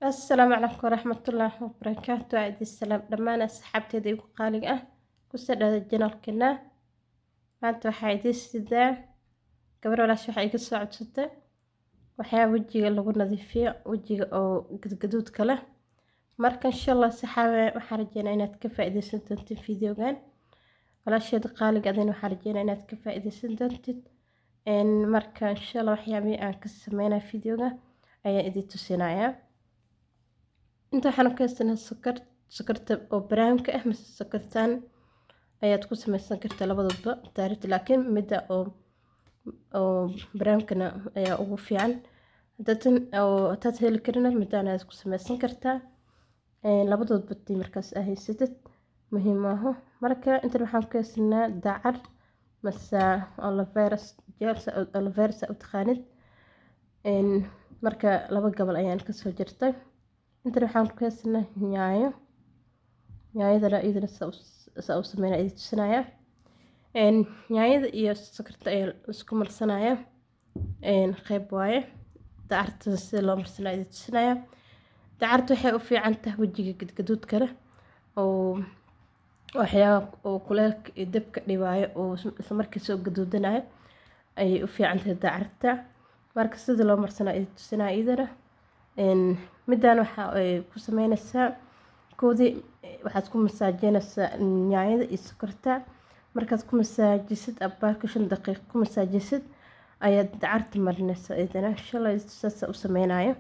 Asalaamu calaykum waraxmatullaahi wabarakaatu. Waa salaam dhammaan asxaabteeda igu qaaliga ah. Kusoo dhawaada channelkeena. Maanta waxaa idiin sidaa gabar walaash waxaa iga soo codsatay waxyaaba wejiga lagu nadiifiyo, wejiga oo gadgaduudka leh. Marka insha Allah saxaabe, waxaan rajeynaa inaad ka faa'iidaysan doontid videogan. Walaasheeda qaaliga adina waxaan rajeynaa inaad ka faa'iidaysan doontid. Marka insha Allah waxyaabihii aan ka sameynaya videoga ayaan idin tusinayaa. Inta waxaan ku haysanaa sokor, sokorta oo brownka ah mise sokortaan ayaad ku samaysan kartaa, labadaba taariikhda, laakiin midda oo brownkana ayaa ugu fiican. Haddaad oo hadaad heli karina, midaan ayaad ku samaysan kartaa, labadoodba tii markaas aa haysatid muhiim maaha. Marka intan waxaan ku haysanaa dacar mase aloe vera gel, aloe vera saa u taqaanid. Marka laba gabal ayaan kasoo jartay. Intan waxaan ku haysanaa yaanyo. Yaanyadana iyadana saa u sameynaya idin tusinaya. Yaanyada iyo sokorta ayaa isku marsanaya, qeyb waaye. Dacarta sida loo marsanaya idin tusinaya. Dacarta waxay u fiican tahay wejiga gadgaduudka leh oo waxyaaba oo kuleelka iyo dabka dhibaayo oo isla markii soo gaduudanayo ayay u fiican tahay dacarta. Marka sida loo marsanaya idin tusinaya iyadana. Midaan waxa ay ku sameynaysaa, koodii waxaad ku masaajeynaysaa yaanyada iyo sokorta. Markaad ku masaajisid abbaarka 5 daqiiqo ku masaajisid, ayaad dacarta marinaysaa iyadana. Insha Allah saasa u sameynayo.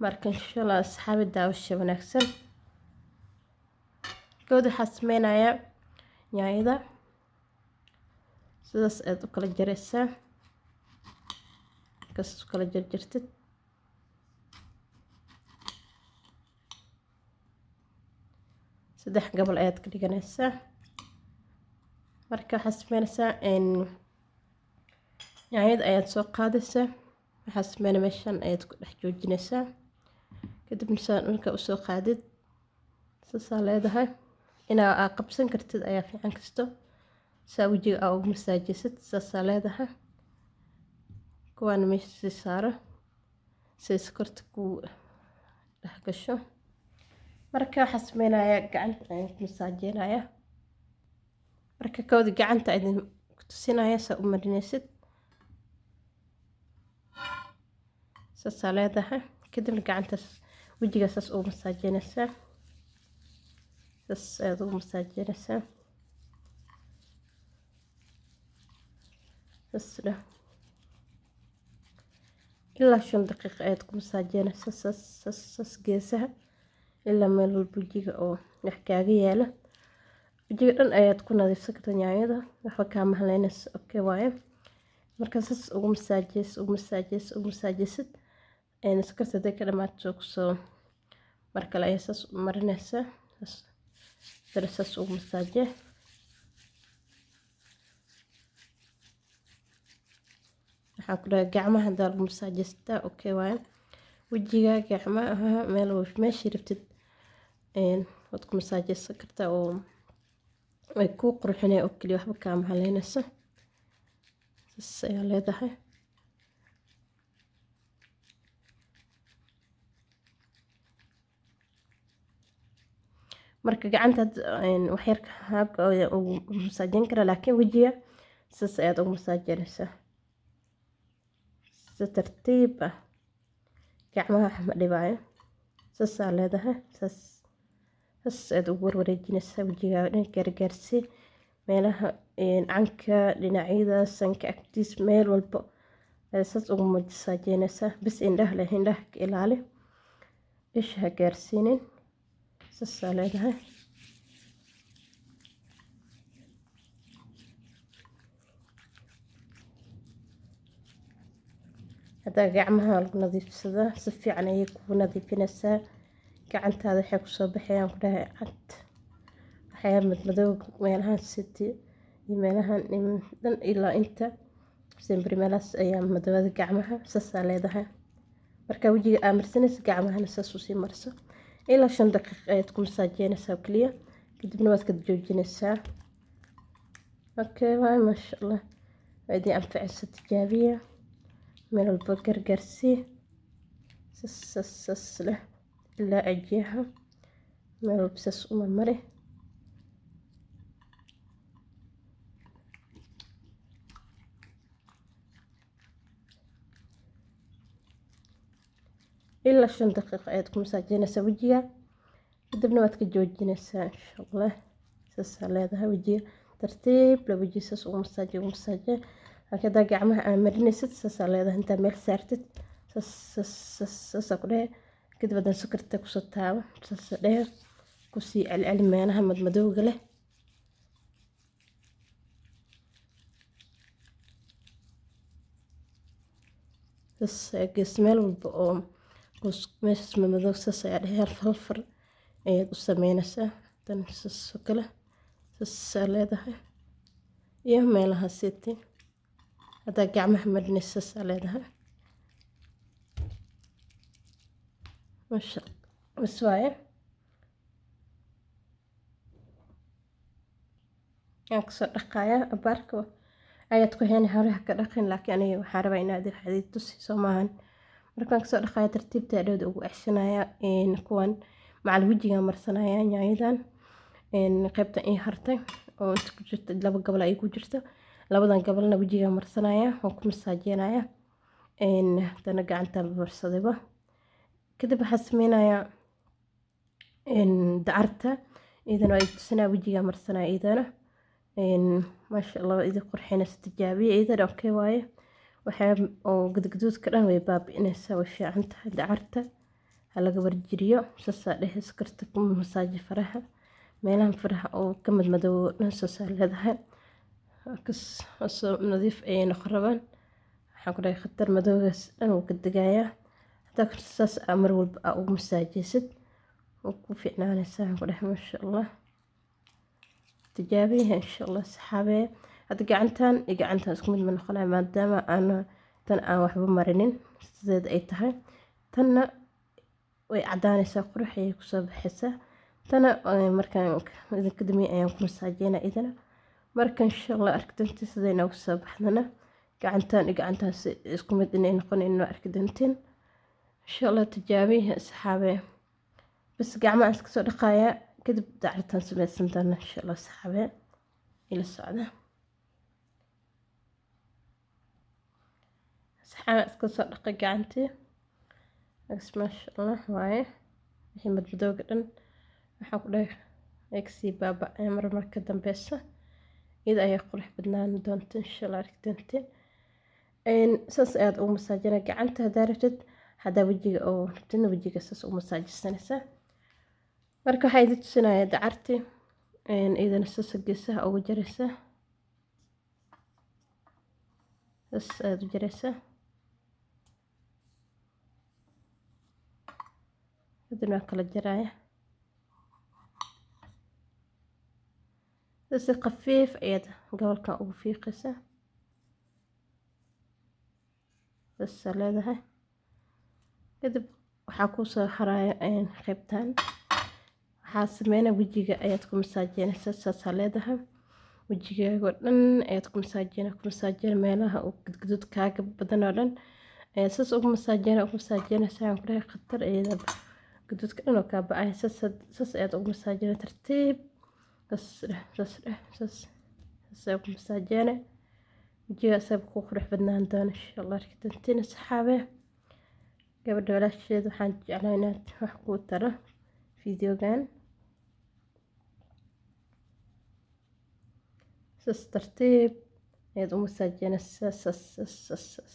Marka insha Allah asxaabi, daawasho wanaagsan. Koodi waxaad sameynayaa, yaanyada sidaas ayaad u kala jaraysaa. Markaas u kala jarjartid, saddex gabal ayaad ka dhiganaysaa. Marka waxaad sameynaysaa, yaanyada ayaad soo qaadaysaa. Waxaad sameynaa, meeshan ayaad ku dhex joojinaysaa. Kadibna saan markaa usoo qaadid, saasaa leedahay. Inaa aa qabsan kartid ayaa fiican kasto saa wejiga aa ugu masaajisid. Saasaa leedahay. Kuwaana meesha sii saaro si sokorta kuu dhex gasho. Marka waxaa sameynayaa, gacanta ayaan ku masaajeynayaa. Marka kowdi gacanta idin ku tusinaya saa u marinaysid. Saasaa leedahay. Kadibna gacantaas wejiga saas ugu masaajeynaysaa, saas ayaad ugu masaajeynaysaa. Saas dheh, ilaa 5 daqiiqo ayaad ku masaajeynaysaa. Saas saas saas, geesaha ilaa meel walba wejiga oo wax kaaga yaala, wejiga dhan ayaad ku nadiifsan kartaa. Yaanyada waxba kaama haleynayso, okay waaye. Marka saas ugu masaajeysid, ugu masaajeysid, ugu masaajeysid, sokorta hadday ka dhamaato, kusoo mar kale ayaa saas u marinaysaa. Saas dara saas ugu masaajee. Waxaan ku dhahay, gacmaha haddaa lagu masaajeystaa, okay waaye. Wejiga, gacmaha, meel meeshii rabtid waad ku masaajeysan kartaa oo way kuu qurxinaya oo keliya, waxba kaama haleynayso. Saas ayaa leedahay. Marka gacanta waxyar haabka ugu masaajeyn karaa, laakiin wejiga saas ayaad ugu masaajeynaysaa si tartiib ah. Gacmaha wax ma dhibaayo. Saasaa leedahay. Saas saas ayaad ugu warwareejinaysaa wejigaaga dhan, gaargaarsii meelaha canka, dhinacyada, sanka agtiis, meel walbo ayaad saas ugu masaajeynaysaa. Bis indhaha leh, indhaha ka ilaali, isha ha gaarsiinin. Saasaa leedahay. Haddaa gacmaha lagu nadiifsadaa, si fiican ayay kugu nadiifinaysaa gacantaada. Waxay kusoo baxayaan, ku dhahay, cad. Waxyaaba madmadow meelahan city iyo meelahan dhan ilaa inta semberi meelahaas ayaa madowada gacmaha. Saasaa leedahay. Marka wejiga aa marsanaysa, gacmahana saas usii marso. Ilaa 5 daqiiqo ayaad ku masaajeynaysaa oo keliya, kadibna waad ka joojinaysaa. Okay waay, maasha Allah, waa idin anfacaysa. Tijaabiya, meel walba gargaarsii. Sas sas sas leh. Ilaa ajiyaha meel walba saas u marmari. Ilaa 5 daqiiqo ayaad ku masaajeynaysaa wejiga, kadibna waad ka joojinaysaa insha Allah. Saasaa leedahay wejiga tartiib la wejiga saas ugu masaaje, ugu masaaje. Laakiin haddaa gacmaha aa marinaysid, saasaa leedahay, intaa meel saartid saas saas saas saasaa ku dhehe. Kadib haddana sokorta kusoo taabo, saasa dhehe, kusii celceli meelaha madmadowga leh. Saas gees meel walba oo meeshas madmadow saas ayaa dhehe, hal hal far ayaad u sameynaysaa. Tan saas oo kale saasaa leedahay, iyo meelaha siti haddaa gacmaha marinaysa saasaa leedahay. Masha bas waaye, aan kasoo dhaqayaa. Abaarka ayaad ku heeni, horeha ka dhaqin, laakiin aniga waxaan rabaa inaad waxaad tusi soo maahan. Markaan kasoo dhaqaya tartiibta dhowda ugu exshanaya kuwan macal wejiga marsanaya. Yaanyadan qaybtan ii hartay oo inta ku jirta, 2 gabal ay ku jirta, labadan gabalna wejiga marsanaya, waan ku masaajeynaya. Tana gacanta marsadayba. Kadib waxaa sameynayaa dacarta, iyadana waa tusinaa, wejiga marsanaya iyadana. Maasha Allah, waa idin qurxinaysa, tijaabiye iyadana. Okay waaye, waxaa oo gadgaduudka dhan way baabi'inaysaa, way fiican tahay dacarta, ha laga warjiriyo. Saasaa dhehe, sokorta ku masaaji faraha, meelaha faraha oo ka madmadoobo dhan saasaa leedahay. Kas soo nadiif ayay noqon rabaan. Waxaan ku dhahay khatar, madowgaas dhan wuu ka degayaa hadaa saas aa mar walba aa ugu masaajeysid, wuu ku fiicnaanaysaa. Waxaan ku dhahay maasha Allah, tijaabiyaha insha Allah saxaabee. Hadda gacantan iyo gacantan isku mid ma noqonayo, maadaama aan tan aan waxba marinin, sideed ay tahay. Tanna way cadaanaysaa, qurux ayay kusoo baxaysaa. Tana markaan idinka dambeeyay ayaan ku masaajeynaa idana. Marka insha Allah arki doontiin siday noogu soo baxdana, gacantan iyo gacantaas isku mid inay noqonayn waa arki doontiin insha Allah. Tijaabiyaha saxaabee. Bas gacmaha iska soo dhaqaaya, kadib dacartan samaysan doona insha Allah. Saxaabee, ila socda. Saxaabee, iska soo dhaqay gacantii. Bas maasha Allah waaye, wixii madmadowga dhan waxaa ku dhahay ay kasii baaba'een mar mar ka dambeysa, iyada ayaa qurux badnaan doonta insha Allah, arki doonteen. Saas ayaad ugu masaajinaa gacanta haddaa rabtid, haddaa wejiga oo rabtidna wejiga saas ugu masaajisanaysaa. Marka waxaa idin tusinayaa dacartii, iyadana saas geesaha ugu jaraysaa, saas ayaad u jaraysaa. Kadibna waa kala jaraya, si khafiif ayaad gobolkan ugu fiiqaysaa, saasaa leedahay. Kadib waxaa kusoo haraya qaybtan, waxaa sameynaa wejiga ayaad ku masaajeynaysaa, saasaa leedahay. Wejigaaga oo dhan ayaad ku masaajeyna, ku masaajeyna meelaha uu gadgaduud kaaga badan oo dhan ayaad saas ugu masaajeyna, ugu masaajeynaysaa. Waxaan ku dhahay khatar, iyada gaduudka dhan oo kaa ba'aya. Saas saas ayaad ugu masaajeyna tartiib, saas dheh, saas dheh, saas saas ayaad ugu masaajeyna wejiga, asaga ku qurux badnaan doona insha Allah, arki doontiin asxaabe. Gabadha walaasheed waxaan jeclaa inaad wax kuu taro fideogan. Saas tartiib ayaad u masaajeynaysaa, saas saas saas saas.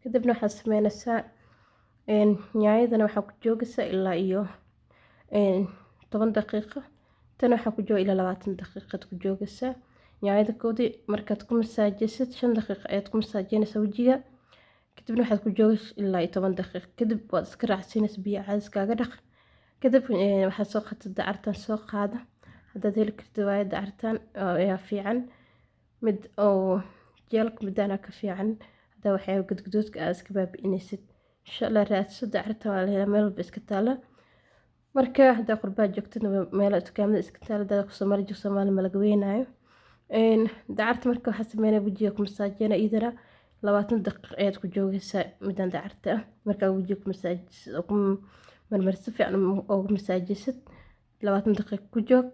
Kadibna waxaad sameynaysaa yaanyadana waxaa ku joogaysaa ilaa iyo 10 daqiiqo. Tan waxaa ku jooga ilaa 20 daqiiqaad ku joogaysaa. Yaanyada koodii markaad ku masaajeysid, 5 daqiiqo ayaad ku masaajeynaysaa wejiga, kadibna waxaad ku joogaysaa ilaa iyo 10 daqiiqo. Kadib waad iska raacsiinaysaa, biyo caadi iskaaga dhaq. Kadib waxaad soo qaadata dacartan, soo qaada haddaad heli kartid waaye, dacartan ayaa fiican, mid oo jeelka midaana ka fiican haddaa waxyaaba gadgaduudka aad iska baabi'inaysid. Insha Allah raadso dacartan, waa la helaa, meel walba iska taala. Marka haddaa qurbaa joogtid, meelo dukaamada iska taala, haddaa Soomaali joogto, Soomaali ma laga weynaayo dacarta. Marka waxaa sameynaya wejiga ku masaajeyna, iyadana 20 daqiiqo ayaad ku joogaysaa midaan dacarta ah. Markaa wejiga ku Marmar si fiican ugu masaajisid, 20 daqiiqo ku joog.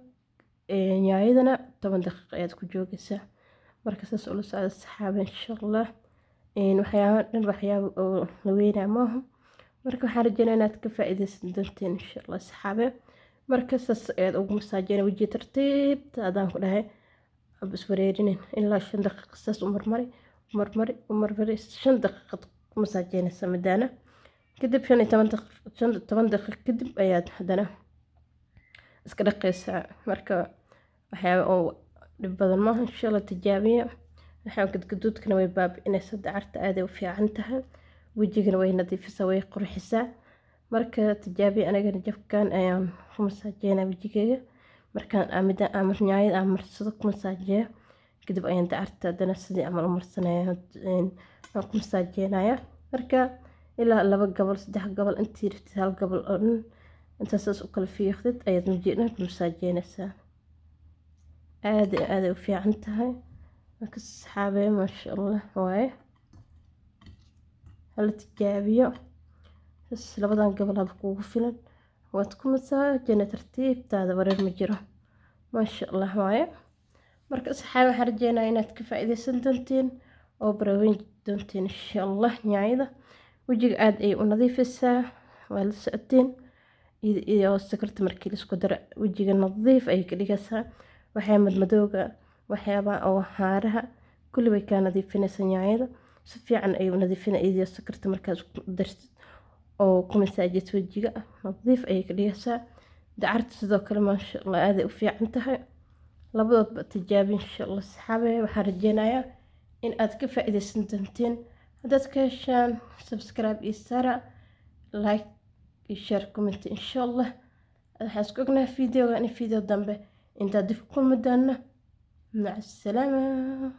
Yaanyadana 10 daqiiqo ayaad ku joogaysaa. Marka saas ula socda, saxaabe, insha Allah. Waxyaabo dhan, waxyaabo oo la weynaa maaha. Marka waxaan rajeynaa inaad ka faa'iidaysan doonteen, insha Allah, saxaabe. Marka saas ayaad ugu masaajina wejiga tartiibta, adaan ku dhahay haba iswareerinin. Ilaa 5 daqiiqo saas u marmari, marmari, u marmari. 5 daqiiqad ku masaajeynaysa madaana. Kadib 15 daqiiqo, 15 daqiiqo kadib ayaad haddana iska dhaqaysaa. Marka waxyaaba oo dhib badan maaha, insha Allah, tijaabiya. Waxaa gadgaduudkana way baabi'inaysaa dacarta, aaday u fiican tahay. Wejigana way nadiifisaa, way qurxisaa. Marka tijaabiya. Anigana jabkan ayaan ku masaajeynaa wejigeyga. Markaan amida amar nyaayada aan marsado, ku masaajeeyo, kadib ayaan dacarta haddana sidii camal u marsanaya, aan ku masaajeynaya. Marka ilaa laba gobol, saddex gobol, intii rabtid, hal gobol oo dhan intaas saas u kala fiiqdid ayaad wejiga dhan ku masaajeynaysaa. Aad iyo aad ay u fiican tahay. Marka saxaabe, maasha Allah waaye, hala tijaabiyo. Bas labadan gobol haba kugu filan, waad ku masaajina tartiibtaada, wareer ma jiro. Maasha Allah waaye. Marka saxaabe, waxaan rajeynayaa inaad ka faa'iidaysan doonteen oo baraweyn doonteen, insha Allah. Nyaayada wejiga aad ayay u nadiifisaa, waa la socoteen. Iyo sokorta markii la isku daro, wejiga nadiif ayay ka dhigaysaa. Waxyaa madmadowga, waxyaabaha oo haaraha, kulli way kaa nadiifinaysaa nyaayada. Si fiican ayay u nadiifinaysaa iyadoo sokorta markaad isku dartid oo ku masaajid wejiga, nadiif ayay ka dhigaysaa. Dacarta sidoo kale, maasha Allah, aad ay u fiican tahay. Labadoodba tijaabi, insha Allah. Saxaabe, waxaan rajeynayaa in aad ka faa'iidaysan doonteen. Haddaad ka heshaan, subscribe iyo sara, like iyo share, comment, insha Allah. Waxaan isku ognahay videoga in video dambe intaa dib ku kulmi doona. Maca asalaama.